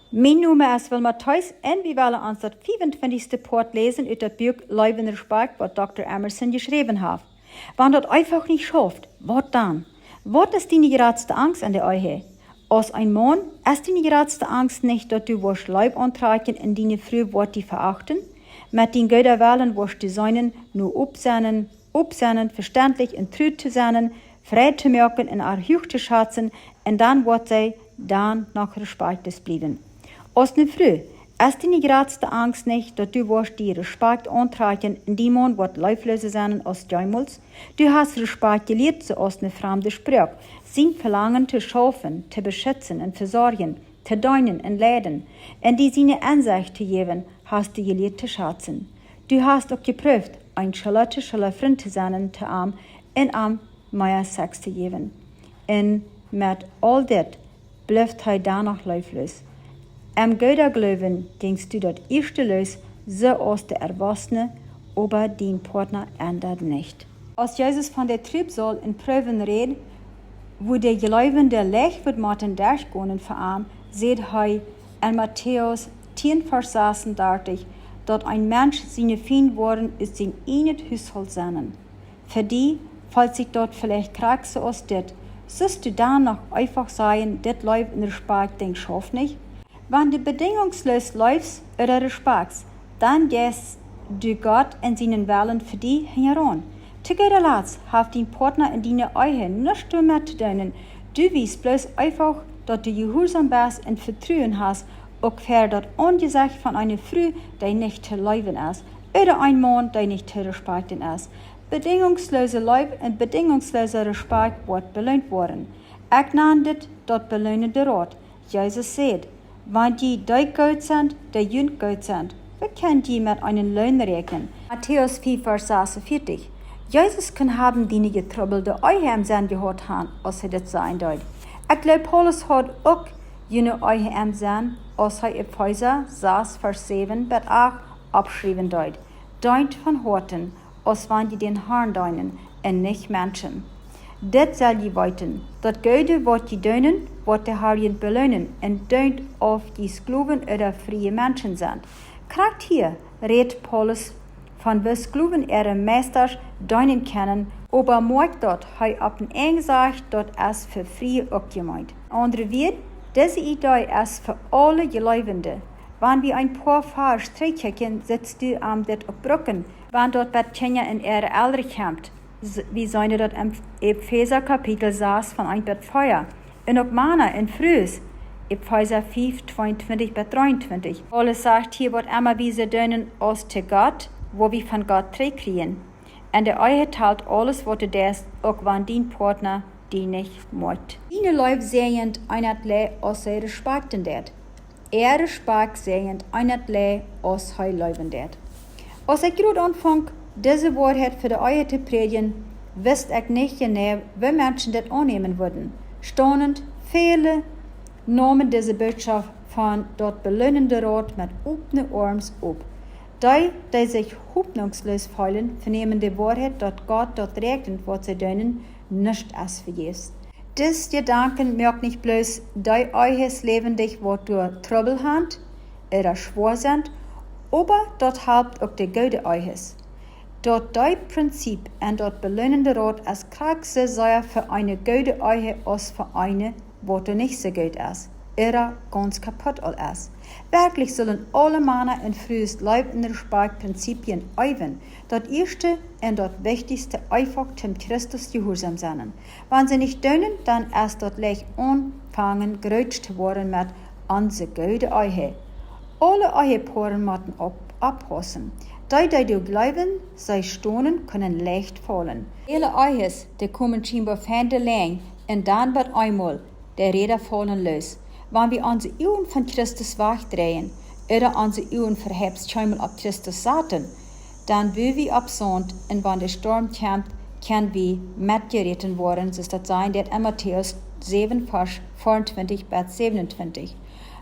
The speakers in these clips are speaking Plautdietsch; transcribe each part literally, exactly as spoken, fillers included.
Mien Nomen es Wilma Thees un wie wellen ons daut fiefuntwintichste Poat läsen ut daut Buak Leew un Respakjt, waut Dokta Emerson jeschräwen haft. Wan daut eefach nich schauft, waut dan? Waut es diene jratste Angst en de Ehe? Aus een Maun, es diene jratste Angst nich, daut du woascht Leew auntrakjen un diene Fru woat die veachten? Met dien gooden Wellen woascht du sennen, nu opsennen, opsennen, vestentlich un tru to sennen, frei to moaken un äa huach to schazen, un dan woat see dan noch respakjtlos bliewen. Aus ne Fru, es diene jratste Angst nich, daut du woascht die Respakjt auntrakjen un dien Maun woat leefloosa sennen aus jemols? Du hast Respakjt jelieet, soo aus ne framde Sproak, sien Velangen to schaufen, to beschitzen un vesorjen, to deenen un leiden, un die siene Ensecht to jäwen, hast du jelieet to schazen. Du hast uk jeprooft, een Schulla to Schulla Frint to sennen to am un am mea Sex to jäwen. Un met aul dit blift hee dan noch leefloos. Em gooden Gloowen jinjst du daut ieeschte loos, soo aus de Erwossne, oba dien Poatna endat nich. Aus Jesus von de Trübsal un Proowen räd, woo de Jleewende leicht wudd motten derchgonen fa am, säd hee en Matäus tieen Varsch sasundartich, daut een Mensch siene Fiend woaren ut sien ieejnet Hushault sennen. Fa die feelt sikj daut veleicht krakjt soo aus dit. Sust du dan noch eefach sajen, dit Leew un Respakjt Dinj schauft nich? Wan du bedinjungsloos leefst ooda respakjst, dan jeist du Gott un sienen Wellen fa die hinjaraun. To gooda Latst haft dien Poatna en diene Ehe nuscht doamet to doonen. Du wiest bloos eefach, daut du jehuarsom best un Vetruen hast, uk ver daut Aunjesecht von eene Fru, dee nich to leewen es, ooda een Maun, dee nich to respakjten es. Bedinjungslose Leew un bedinjungsloosa Respakjt woat beloont woaren. Ekj nan dit daut beloonende Rot. Jesus säd: Wan jie dee goot sent, dee junt goot sent, woo kjenn jie met eenen Loon räakjnen? Matäus fief, Varsch sasunvieetich. Jesus kunn haben diene jetrubbelde Ehe em Senn jehaut han, aus hee dit sajen deed. Ekj jleew, Paulus haud uk june Ehe em Senn, aus hee Efeesa sas, Varsch säwen bat acht oppschriewen deed: Deent von Hoaten, aus wan jie dän Harn deenen un nich Menschen. Dit sell jie weeten, daut Goode, waut jie doonen, woat de Har junt beloonen, un deent, auf jie Sklowen ooda frie Menschen sent. Krakjt hia rät Paulus von woo Sklowen äare Meistasch deenen kjennen, oba moakjt, daut hee opp een Enj sajcht, daut es fa Frie uk jemeent. Aundre Wieed, dise Idee es fa aule Jleewende. Wan wie een poa Varsch trigjkjikjen, sitst du am dit uk brucken, wan daut bat Kjinja un äare Elren kjemt. S-, wie seenen daut em Efeesa Kapitel sas von eent bat vea. Un uk Mana un Frues, Efeesa fief, tweeuntwintich bat dreeuntwintich. Paulus sajcht hia, waut emma wie soo doonen aus to Gott, woa wie von Gott trigjkjrieen. Un de Ehe talt aules, waut du deist, uk wan dien Poatna die nich moakt. Diene Leew säajent eenat lei, aus see respakjten deit. Äa Respakjt säajent eenat lei, aus hee leewen deit. Aus ekj jrod aunfunk, dise Woarheit fa de Ehe to prädjen, wist ekj nich jeneiw, woo Menschen dit aunnämen wudden. Staunent väle neemen dise Bootschoft von daut beloonende Rot met opne Oarms opp. Dee, dee sikj hopninjsloos feelen, venämen de Woarheit, daut Gott daut räakjent, waut see doonen, nuscht es vejäfs. Dis Jedanken moakt nich bloos dee Ehes läwendich, waut doa Trubbel han ooda schwoa sent, oba daut halpt uk de goode Ehes. Daut dee Prinzip un daut beloonende Rot es krakjt soo sea fa eene goode Ehe aus fa eene, waut doa nich soo goot es, ooda gaunz kaputt aul es. Werkjlich sullen aule Mana un Frues Leew un Respakjt Prinzipien eewen. Daut ieeschte un daut wichtichste eefach toom Christus jehuarsom sennen. Wan see nich doonen, dan es daut leicht aunfangen groot to woaren met onse goode Ehe. Aule Ehepoaren motten opp-, opppaussen. Dee, dee doa jleewen, see stonen, kjennen leicht faulen. Väle Ehes, dee komen schienboa fein doalenj un dan bat eemol de Räda faulen loos. Wan wie onse Uagen von Christus wajchdreien, ooda onse Uagen veheifst kjeenmol opp Christus saten, dan woo wie opp Saunt, un wan de Storm kjemt, kjenn wie metjeräten woaren, soo aus daut sajcht en Matäus säwen, Varsch veeauntwintich bat säwenuntwintich.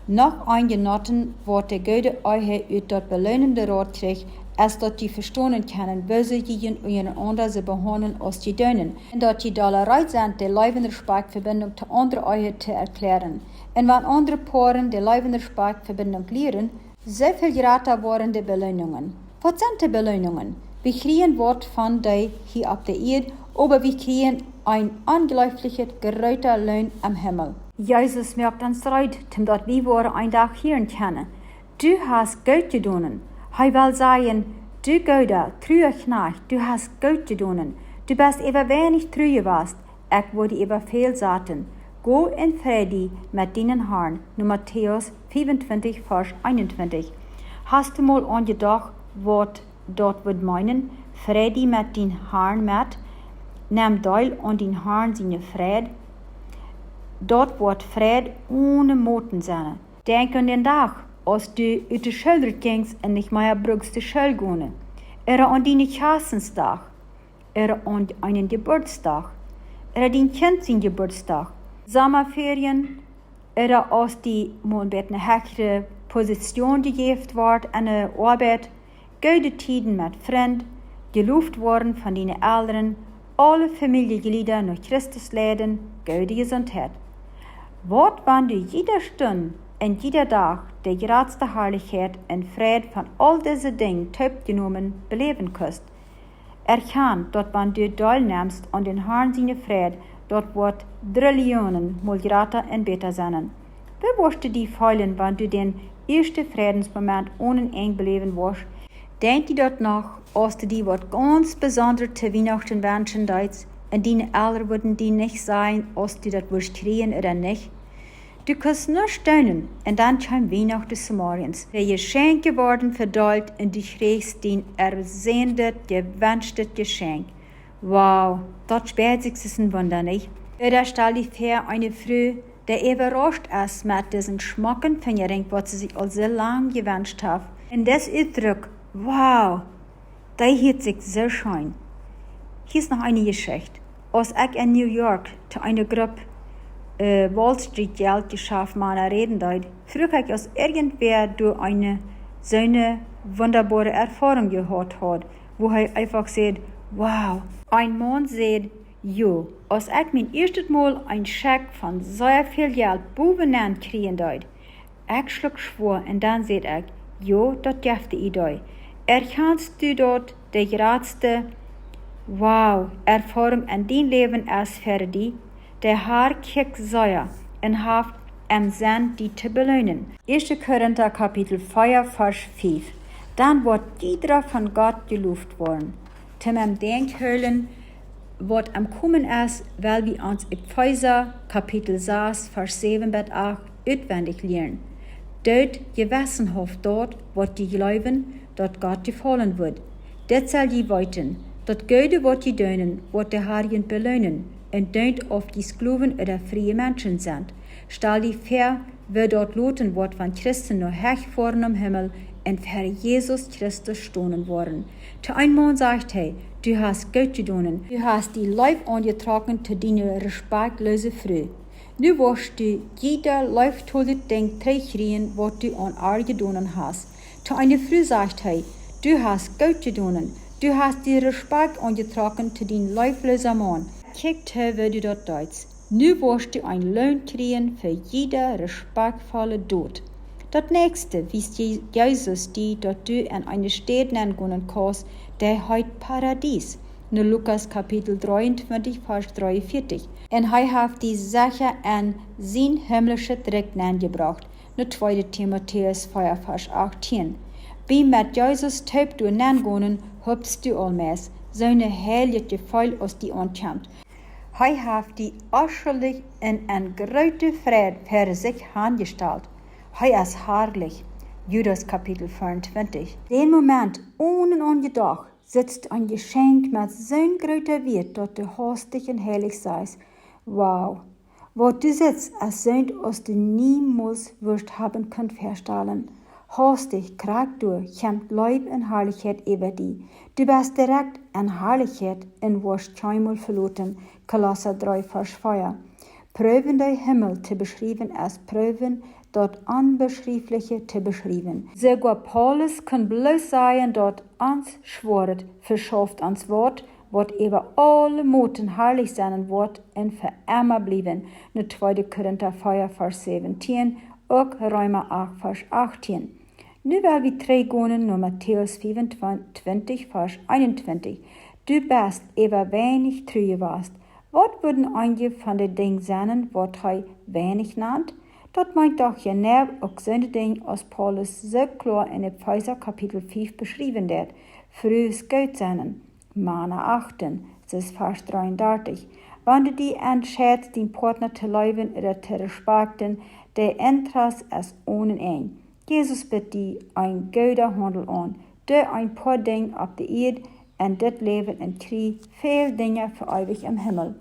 Noch een Jenoten, waut de goode Ehe ut daut beloonende Rot kjricht, es daut jie vestonen kjennen, woo see jie unjarenaunda soo behaundlen aus jie doonen, un daut jie dolla reed sent, de Leew un Respakjt Vebinjunk to aundre Ehe to erkjläaren. Un wan aundre Poaren de Leew un Respakjtverbinjunk lieren, soo väl jrata woaren de Beloonungen. Waut sent de Beloonungen? Wie kjrieen waut von dee hia opp de Ieed, oba wie kjrieen een onjleeflichet groota Loon em Himmel. Jesus moakt ons reed, daut wie woaren een Dach hieren kjennen: Du hast goot jedonen. Hee well sajen: Du gooda, trua Kjnajcht, du hast goot jedonen. Du best äwa weinich tru jewast, ekj woa die äwa väl saten. Go en Fräd met dienen Harn, no Matäus fiefuntwintich, Varsch eenuntwintich. Hast du mol aunjedocht, waut daut wudd meenen, Fräd met dien Harn met? Nemm Deel aun dien Harn siene Fräd. Daut woat Fräd one Moten sennen. Denkj aun dän Dach, aus du ut de School rut jinjst un nich mea brukst de School gonen. Ooda aun diene Kjastensdach, ooda aun eenen Jeburtsdach, ooda dien Kjint sien Jeburtsdach, Sommaferien, ooda aus die mol een bät eene hechre Positsion jejäft woat aun de Oabeit, goode Tieden met Frind, jeloft woaren von diene Elren, aule Famieljeglieda no Christus leiden, goode Jesuntheit. Waut wan du jiede Stund un jieda Dach de jratste Harlichkjeit un Fräd von aul dise Dinja toopjenomen beläwen kunst? Erkjan, daut wan du deelnemst aun dän Harn siene Fräd, daut woat Trillionen mol jrata un bäta sennen. Woo woascht du die feelen, wan du dän ieeschten Frädensmoment one Enj beläwen woascht? Denkjst du daut noch, aus du die waut gaunz Besondret to Wienachten wenschen deetst, un diene Elren wudden die nich sajen, aus du daut wurscht kjrieen ooda nich? Du kunst nuscht doonen, un dan kjeem Wienachten zemorjes. De Jeschenkje worden vedeelt un du kjrieechst dien ersehndet, jewenschtet Jeschenkj. Wow, daut spieet sikj aus een Wunda, nich? Ooda stal die väa, eene Fru, dee äwarascht es met disen schmocken Finjarinkj, waut see sikj aul soo lang jewenscht haft. Un dis Utdruck: Wow, dee hieet sikj soo scheen. Hia es noch eene Jeschicht. Aus ekj en New York to eene Grupp, äh, Wall Street Jeltjeschaftmana räden deed, fruach ekj, aus irjentwäa doa eene soone wundaboare Erfoarunk jehaut haud, wua hee eefach säd: Wow. Een Maun säd: Jo, aus ekj mien ieeschtet Mol een Schekj von sea väl Jelt bowen nenn kjrieen deed, ekj schluck schwoa un dan säd ekj: Jo, daut jeft de Idee. Erkjanst du daut de jratste Wow-Erfoarunk en dien Läwen es fa die? De Har kjikjt sea un haft em Senn, die to beloonen. Ieeschte Korinta Kapitel vea, Varsch fief. Dan woat jieda von Gott jeloft woaren. Toom em Denkj hoolen, waut aum komen es, well wie ons Efeesa Kapitel sas, Varsch säwen bat acht utwendich lieren. Doot jewessen haft daut, waut jie jleewen, daut Gott jefaulen wudd. Dit sell jie weeten: Daut Goode, waut jie doonen, woat de Har junt beloonen, un doont auf jie Sklowen ooda frie Menschen sent. Stal die väa, woo daut loten woat, wan Christen no Hecht foaren nom Himmel un ver Jesus Christus stonen woaren. To een Maun sajcht hee: Du hast goot jedonen, du hast die leew aunjetrocken to diene respakjtloose Fru. Nu woascht du jieda leeftoljet Dinkj trigjkjrieen, waut du aun ar jedonen hast. To eene Fru sajcht hee: Du hast goot jedonen, du hast die respakjt aunjetrocken to dien leefloosa Maun. Kjikj too, woo du daut deetst. Nu woascht du een Loon kjrieen fa jieda respakjtvolle Dot. Daut näakjste wiest Je-, Jesus die, daut du en eene Städ nengonen kaust, dee heet Paradies. No Lukas Kapitel dreeuntwintich, Varsch dreeunvieetich. Un hee haft die secha en sien himmlischet Rikj nenjebrocht. No tweede Timotäus vea, Varsch achtieen. Bie met Jesus toop doa nengonen, hopst du aul meist, soon heiljet Jefeel aus die aunkjemt. Hee haft die ausschuldich en, en groote Fräd ver sikj aunjestalt. Hee es harlich. Judas Kapitel vea un twintich. Dän Moment, one aunjedocht, sitst een Jeschenkj met soon groota Wieet, daut du haustich un heilich seist. Wow. Waut du sitst, es soont, aus du niemols wurscht haben kunt väastalen. Haustich, krakjt doa, kjemt Leew un Harlichkjeit äwa die. Du best direkt en Harlichkjeit un woascht kjeenmol veloten. Kolossa dree, Varsch vea. Proowen dän Himmel to beschriewen es proowen daut Onbeschriefliche to beschriewen. Soogoa Paulus kunn bloos sajen, daut ons Schwoaret veschauft ons waut, waut äwa aule Moten harlich sennen woat un fa emma bliewen, no tweede Korinta vea Varsch säwentieen, uk Reema acht Varsch achtieen. Nu well wie trigjgonen no Matäus fiefuntwintich Varsch eenuntwintich. Du best äwa weinich tru jewast. Waut wudden eenje von de Dinja sennen, waut hee weinich nant? Daut meent doch jeneiw uk soone Dinja, aus Paulus soo kloa en Efeesa Kapitel fief beschriewen deed: Frues goot sennen, Mana achten, soo aus Varsch dreeundartich. Wan du die entscheidst, dien Partner to leewen ooda to respekten, de Interess es onen Enj. Jesus biedt die een gooden Haundel aun. Doo een poa Dinja opp de Ieed en dit Läwen un kjrie väl Dinja fa eewich em Himmel.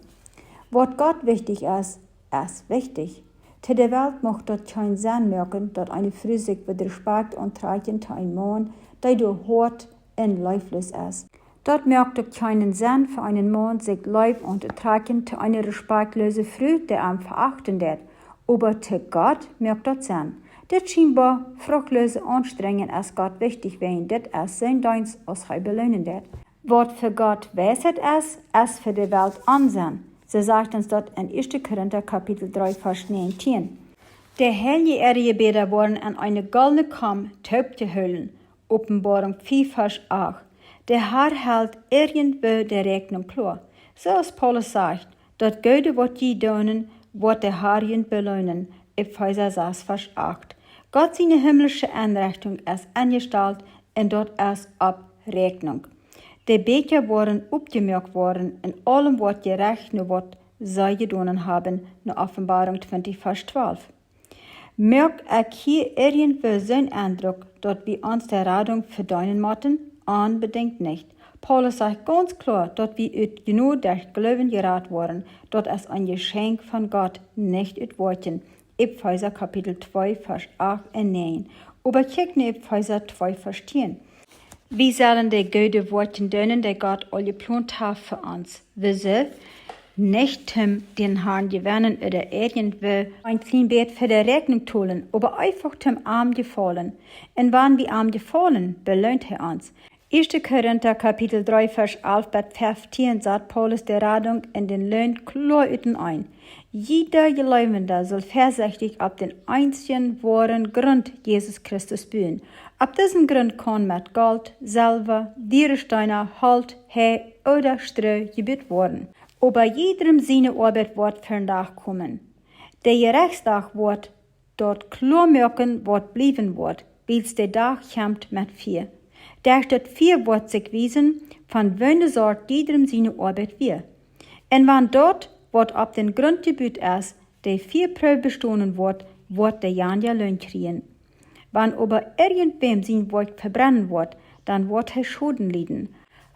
Waut Gott wichtich es, es wichtich. To de Welt mucht daut kjeen Senn moaken, daut eene Fru sikj met Respekt auntrakjen to een Maun, dee doa hoat un leefloos es. Daut moakt uk kjeenen Senn fa eenen Maun, sikj leew auntotrakjen to eene respektloose Fru, dee am veachten deit. Oba to Gott moakt daut Senn. Dit schienboa fruchtloose Aunstrenjen es Gott wichtich, wäajen dit es sien Deenst, aus hee beloonen deit. Waut fa Gott Weisheit es, es fa de Welt Onsenn. Soo sajcht ons daut en Ieeschte Korinta Kapitel dree Varsch näajentieen. De Heilje äare Jebäda woaren aun eene goldne Kaum toopjehoolen, Openboarunk fief Varsch acht. De Har helt irjentwoo de Räakjnunk kloa. Soo aus Paulus sajcht: Daut Goode, waut jie doonen, woat de Har junt beloonen, Efeesa sas Varsch acht. Gott siene himmlische Enrechtunk es enjestalt un daut es opp Räakjnunk. De Bieekja woaren opjemoakt woaren un aulem woat jerecht no waut see jedonen haben, no Openboarunk twintich Varsch twalf. Moak ekj hia irjentwoo soon Endruck, daut wie ons de Radunk vedeenen motten? Onbedinjt nich. Paulus sajcht gaunz kloa, daut wie ut Jnod derch Gloowen jerat woaren. Daut es een Jeschenkj von Gott, nich ut Woakjen. Efeesa Kapitel twee Varsch acht un näajen. Oba kjikj no Efeesa twee Varsch tieen. Wie sellen de goode Woakjen doonen, dee Gott aul jeplont haft fa ons. Wie sellen nich toom dän Harn jewennen ooda irjentwoo een kjlien bät fa de Räakjnunk tolen, oba eefach toom am jefaulen. Un wan wie am jefaulen, beloont hee ons. Ieeschte Korinta Kapitel dree Varsch alf bat feftieen sajcht Paulus de Radunk un dän Loon kloa uteneen. Jieda Jleewenda saul väasechtich opp dän eensjen woaren Grunt, Jesus Christus, buen. Opp disen Grunt kaun met Golt, Selwa, diere Steena, Holt, Hei ooda Stroo jebut woaren. Oba jiedrem siene Oabeit woat vondoag komen. De Jerechtsdach woat daut kloa moaken, waut bliewen woat, wiels de Dach kjemt met Fia. Derch daut Fia woat sikj wiesen, von woone Sort jiedrem siene Oabeit wia. Un wan daut, waut opp dän Grunt jebut es, de Fiaproow bestonen woat, woat dejanja Loon kjrieen. Wan oba irjentwäm sien Woakj vebrennen woat, dan woat hee Schoden lieden.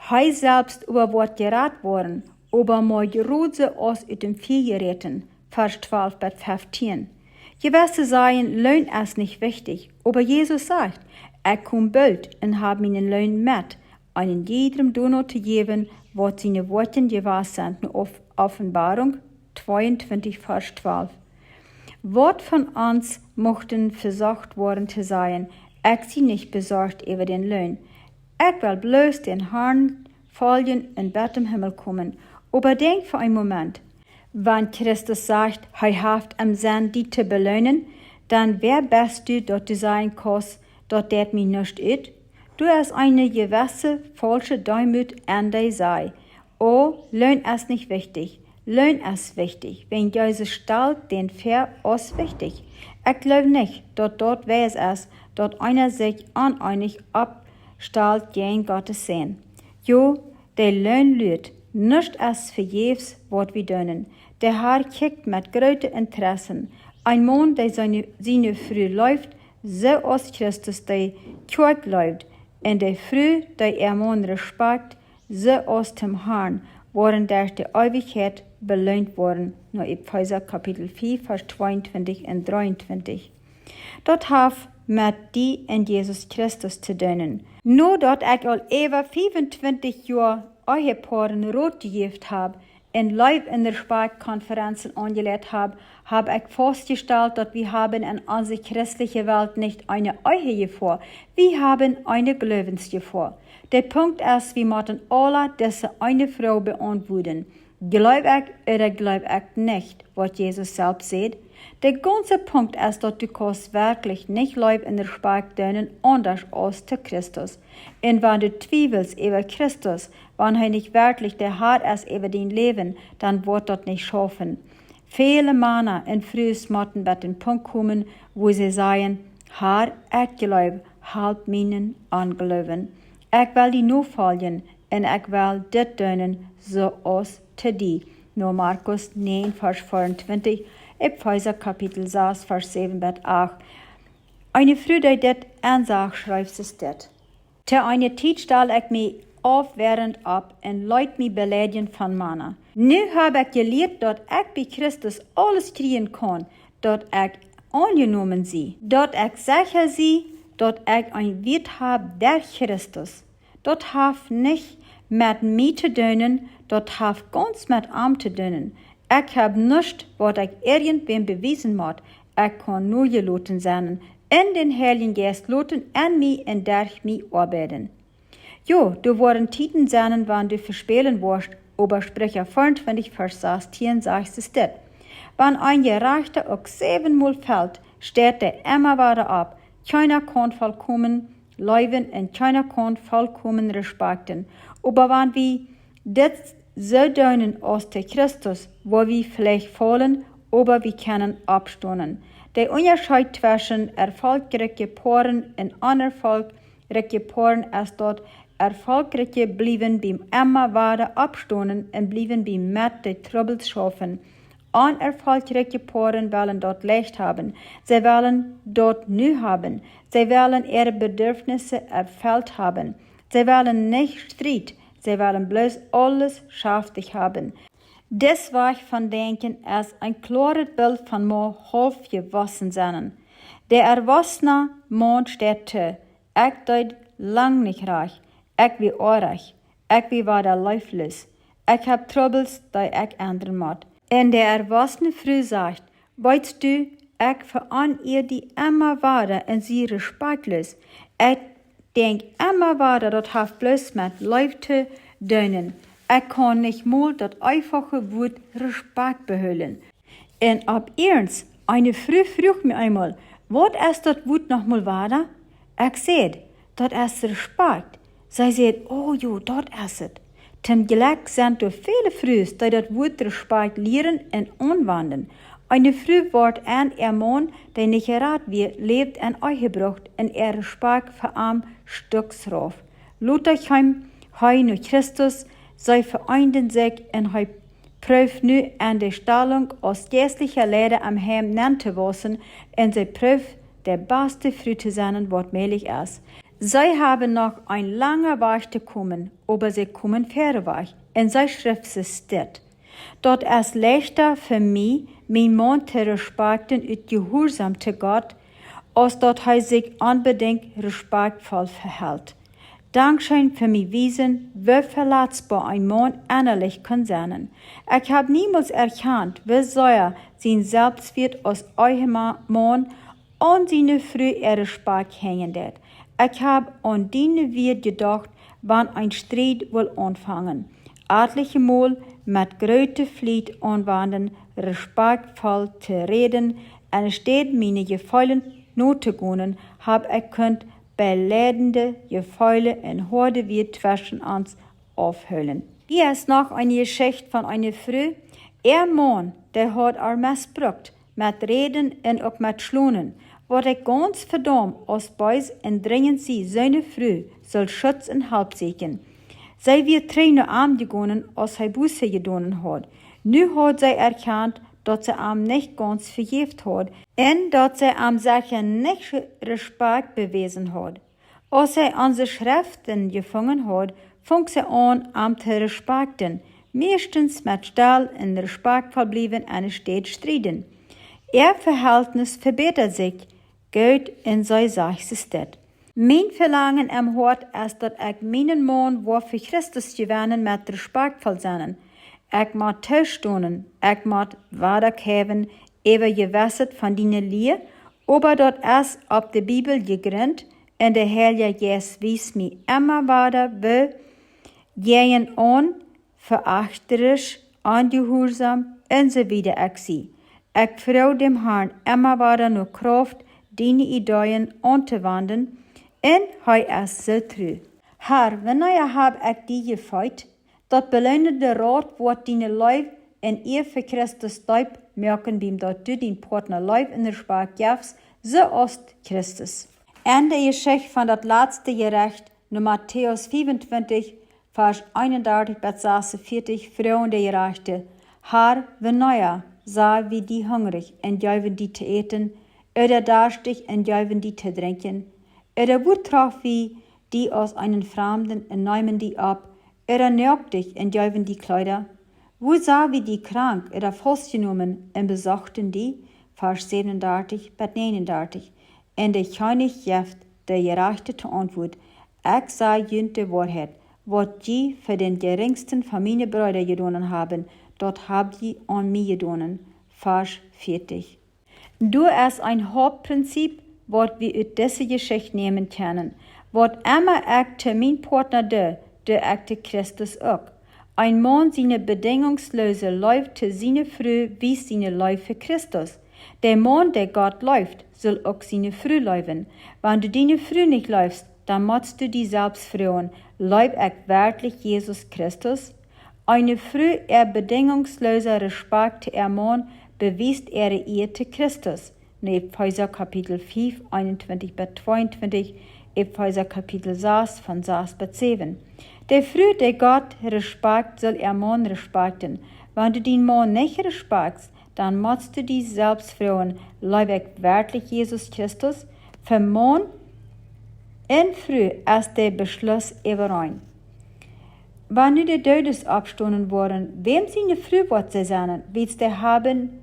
Hee selfst oba woat jerat woaren, oba mau jrod soo aus ut däm Fia jeräten, Varsch twalf bat feftieen. Jewesse sajen, Loon es nich wichtich, oba Jesus sajcht: Ekj kom boolt un hab mienen Loon met, eenen jiedrem doano to jäwen, waut siene Woakjen jewast sent, no Off-, Offenbarunk tweeuntwintich Varsch twalf. Waut von ons muchten vesocht woaren to sajen: Ekj sie nich besorcht äwa dän Loon. Ekj well bloos dän Harn foljen un bat em Himmel komen. Oba denkj fa een Moment: Wan Christus sajcht, hee haft em Senn, die to beloonen, dan wäa best du, daut du sajen kaust: Daut deit mie nuscht ut? Du hast eene jewesse faulsche Deemoot en die saj: O, Loon es nich wichtich. Loon es wichtich, wäajen Jesus stalt dän väa aus wichtich. Ekj jleew nich, daut daut weis es, daut eena sikj oneenich oppstalt jäajen Gottes Sän. Jo, de Loon luat: Nuscht es vejäfs, waut wie doonen. De Har kjikjt met groote Interessen. Een Maun, dee siene, siene Fru leeft, soo aus Christus de Kjoakj leeft, un de Fru, dee äa Maun respekt, soo aus däm Harn, woaren derch de Eewichkjeit beloont woaren, no Efeesa Kapitel vea, Varsch tweeuntwintich un dreeuntwintich. Daut haft met die un Jesus Christus to doonen. Nodaut ekj aul äwa fiefuntwintich Joa Ehepoaren Rot jejäft hab, un Leew un Respakjt Konferenzen aunjeleit hab, hab ekj faustjestalt, daut wie haben en onse christelje Welt nich eene Ehejefoa, wie haben eene Gloowensjefoa. De Punkt es, wie motten aula dise eene Froag beauntwuaden: Jleew ekj ooda jleew ekj nich, waut Jesus selfst sajcht? De gaunze Punkt es, daut du kaust werkjlich nich Leew un Respakjt doonen aundasch aus to Christus. Un wan du twiewelst äwa Christus, wan hee nich werkjlich de Har es äwa dien Läwen, dan woat daut nich schaufen. Väle Mana un Frues motten bie dän Punkt komen, wua see sajen: Har, ekj jleew, halp mienen Onjloowen. Ekj well die nofoljen un ekj well dit doonen soo aus to die. No Markus näajen, Varsch veeauntwintich, Efeesa Kapitel sas, Varsch säwen bat acht. Eene Fru, dee dit ensach, schreef soo dit: Te eene Tiet stald ekj mie aufwäarent opp un leet mie beleidjen von Mana. Nu hab ekj jelieet, daut ekj bie Christus aules kjrieen kaun, daut ekj aunjenomen sie, daut ekj secha sie, daut ekj een Wieet hab derch Christus. Daut haft nich met mie to doonen, daut haft gaunz met am to doonen. Ekj hab nuscht, waut ekj irjentwäm bewiesen mott. Ekj kaun nojeloten sennen, un dän Heiljen Jeist loten en mie un derch mie oabeiden. Jo, doa woaren Tieden sennen, wan du vespälen woascht, oba Spricha veeauntwintich, Varsch sastieen sajcht soo dit: Wan een Jerajchta uk säwenmol felt, steit hee emma wada opp. Kjeena kaun volkomen leewen un kjeena kaun volkomen respakjten. Oba wan wie dit soo doonen aus to Christus, woa wie veleicht faulen, oba wie kjennen oppstonen. De Unjascheet tweschen erfolchrikje Poaren un onerfolchrikje Poaren es, daut Erfolchrikje bliewen biem emma wada oppstonen un bliewen biem met de Trubbels schaufen. Onerfolchrikje Poaren wellen daut leicht haben. See wellen daut nu haben. See wellen äare Bedürfnisse erfelt haben. See wellen nich Striet. See wellen bloos aules schaftich haben. Dis Wajch von denkjen es een kloaret Bilt von mau haulf jewossen sennen. De erwossna Maun steit too: Ekj deed lang nich rajcht. Ekj wia oajch. Ekj wia wada leefloos. Ekj hab Trubbels, dee ekj endren mott. Un de erwossne Fru sajcht: Weetst du, ekj veonea die emma wada un sie respakjtloos. Ekj denkj emma wada, daut haft bloos met Leew to doonen. Ekj kaun nich mol daut eefache Wuat Respakjt behoolen. Un opp iernst, eene Fru fruach mie eemol: Waut es daut Wuat noch mol wada? Ekj säd: Daut es Respakjt. See säd: O jo, daut es et. Toom Jlekj sent doa väle Frues, dee daut Wuat Respakjt lieren un aunwanden. Eene Fru wort en äa Maun, dee nich jerat wia, läwd en Eebruch un äa Respakjt fa am stucks rauf. Lota kjeem hee no Christus, see veenden sikj un hee proowd nu en de Stalunk aus jeistlicha Leida aum Heim nenn to waussen un see proowd de baste Fru to sennen, waut mäajlich es. See haben noch een langa Wajch to komen, oba see komen väarewajch. Un see schrift soo dit: Daut es leichta fa mie, mienen Maun to respakjten ut Jehuarsaum to Gott, aus daut hee sikj onbedinjt respakjtvoll vehelt. Dankscheen fa mie wiesen, woo veletzboa een Maun ennalich kaun sennen. Ekj hab niemols erkjant, woo sea sien Selfstwieet aus Ehemaun aun siene Fru äa Respakjt henjen deit. Ekj hab aun diene Wieed jedocht, wan een Striet wull aunfangen. Atelje Mol met groote Fliet aunwanden, respakjtvoll to räden, enne Städ miene Jefeelen notogonen, hab ekj kunt beleidende Jefeelen un hoade Wieed tweschen ons aufhoolen. Hia es noch eene Jeschicht von eene Fru. Äa Maun, dee haud ar mesbrukt, met Räden un uk met Schlonen, waut ekj gaunz vedaum aus bees un drinjent sie, siene Fru sull Schutz un Help sieekjen. See wia trigj no am jegonen, aus hee Buße jedonen haud. Nu haud see erkjant, daut see am nich gaunz vejäft haud un daut see am secha nich Respakjt bewäsen haud. Aus see onse Schreften jefungen haud, funk see aun, am to respakjten, mieeschtens met stell un respakjtvoll bliewen enne Städ strieden. Äa Veheltnis vebätad sikj goot un see sajcht soo dit: Mien Velangen em Hoat es, daut ekj mienen Maun woa fa Christus jewennen met respakjtvoll sennen. Ekj mott toostonen, ekj mott wadakjeewen äwa jewesset von diene Lia, oba daut es opp de Bibel jegrunt, un de Heilje Jeist wiest mie emma wada, woo jäajen onverachtisch, onjehuarsom un soo wieda ekj sie. Ekj froag däm Harn emma wada no Krauft, diene Ideeen auntowanden, un hee es soo tru. Har, wanea hab ekj die jefeet? Daut beloonende Rot woat diene Leew un Ea fa Christus deep moaken, biem daut du dien Partner Leew un Respakjt jefst, soo aus Christus. En de Jeschicht von daut latste Jerecht, no Matäus fiefuntwintich, Varsch eenundartich bat sasunvieetich, froagen de Jerajchte: Har, wanea sach wie die hungrich un jeewen die to äten, ooda darschtich un jeewen die to drinkjen? Ooda wua trof wie die aus eenen Framden un neemen die opp, ooda noaktich un jeewen die Kjleeda? Wua sach wie die krank ooda faustjenomen un besochten die? Varsch siebenundartich bat neunundartich. Un de Kjennich jeft de Jerajchte to Auntwuat: Ekj saj junt de Woarheit, waut jie fa dän jerinjsten von miene Breeda jedonen haben, daut hab jie aun mie jedonen. Varsch vieetich. Doa es een Hauptprinzip, waut wie ut dise Jeschicht nämen kjennen: Waut emma ekj to mien Partner doo, doo ekj to Christus uk. Een Maun siene bedinjungsloose Leew to siene Fru wiest siene Leew fa Christus. De Maun, dee Gott leeft, saul uk siene Fru leewen. Wan du diene Fru nich leefst, dan motst du die selfst froagen: Leew ekj werkjlich Jesus Christus? Eene Fru äa bedinjungsloosa Respakjt to äa Maun bewiest äare Ea to Christus. En Efeesa Kapitel fief, eenuntwintich bat tweeuntwintich, Efeesa Kapitel sas, von sas bat säwen. De Fru, dee Gott respakjt, saul äa Maun respakjten. Wan du dien Maun nich respakjst, dan motst du die selfst froagen: Leew ekj werkjlich Jesus Christus? Fa Maun un Fru es de Beschluss äwareen. Wan nu de Doodes oppstonen woaren, wäm siene Fru woat see sennen, wiels dee haben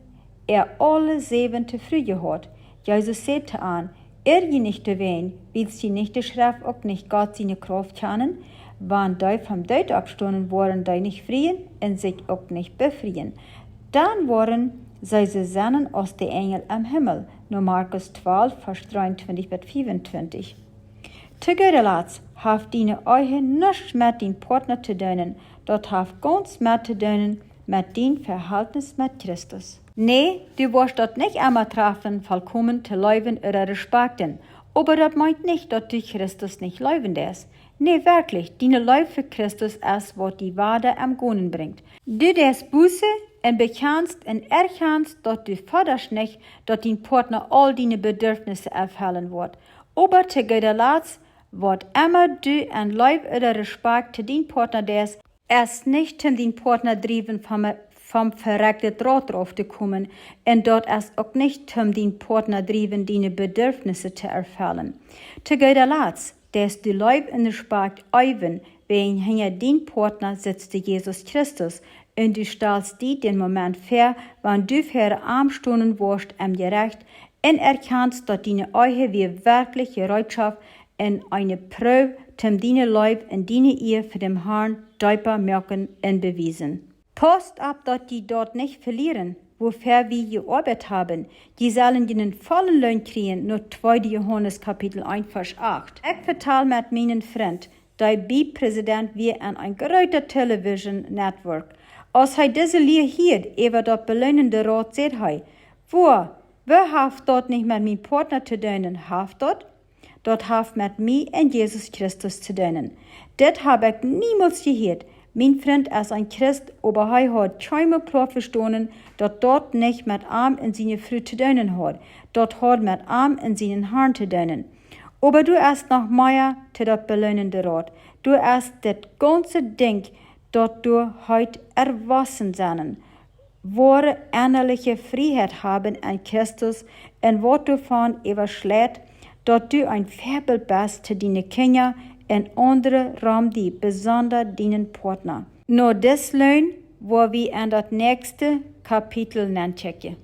äa aule säwen to Fru jehaut? Jesus säd to an: Irr jie nich doawäajen, wiels jie nich de Schreft, uk nich Gott siene Krauft kjanen. Wan dee vom Doot oppstonen woaren, dee nich frieen un sikj uk nich befrieen, dan woaren see soo sennen aus de Enjel em Himmel. No Markus twalf, Varsch dreeuntwintich bat fiefuntwintich. To gooda latst haft diene Ehe nuscht met dien Partner to doonen, daut haft gaunz met to doonen met dien Verhältnis met Christus. Nä, du woascht daut nich emma trafen, volkomen to leewen ooda respakjten, oba daut meent nich, daut du Christus nich leewen deist. Nä, werkjlich, diene Leew fa Christus es, waut die wada aum Gonen brinjt. Du deist Buße un bekjanst un erkjanst, daut du foddascht nich, daut dien Partner aul diene Bedürfnisse erfellen woat. Oba to gooda latst, waut emma du aun Leew ooda Respakjt to dien Partner deist, es nich toom dien Partner driewen vom, vom verekjten Rot rauf to komen, un daut es uk nich toom dien Partner driewen, diene Bedürfnisse to erfellen. To gooda latst, deist du Leew un Respakjt eewen, wäajen hinja dien Partner sitzt Jesus Christus, un du stalst die dän Moment väa, wan du väa am stonen woascht em Jerecht, un erkjanst, daut diene Ehe wia werkjlich Jereetschoft un eene Proow, toom diene Leew un diene Ea fa däm Harn deepa moaken un bewiesen. Paust opp, daut jie daut nich velieren, wuafäa wie jeoabeit haben. Jie sellen jun vollen Loon kjrieen, no tweede Johanes Kapitel eent, Varsch acht. Ekj vetal met mienen Frint, dee bie Präsident wia aun een grootet Television Network. Aus hee dise Lia hieed äwa daut beloonende Rot, säd hee: Woo, woo haft daut nich met mien Partner to doonen, haft daut? Daut haft met mie un Jesus Christus to doonen. Dit hab ekj niemols jehieet. Mien Frint es een Christ, oba hee haud kjeenmol kloa vestonen, daut daut nich met am un siene Fru to doonen haud. Daut haud met am un sienen Harn to doonen. Oba doa es noch mea to daut beloonende Rot. Doa es dit gaunze Dinkj, daut doa heet erwossen sennen, woare ennaliche Frieheit haben en Christus, un waut doavon äwaschleit, daut du een Väabilt best to diene Kjinja un aundre rom die, besonda dienen Partner. No dis Loon woa wie en daut näakjste Kapitel nenkjikjen.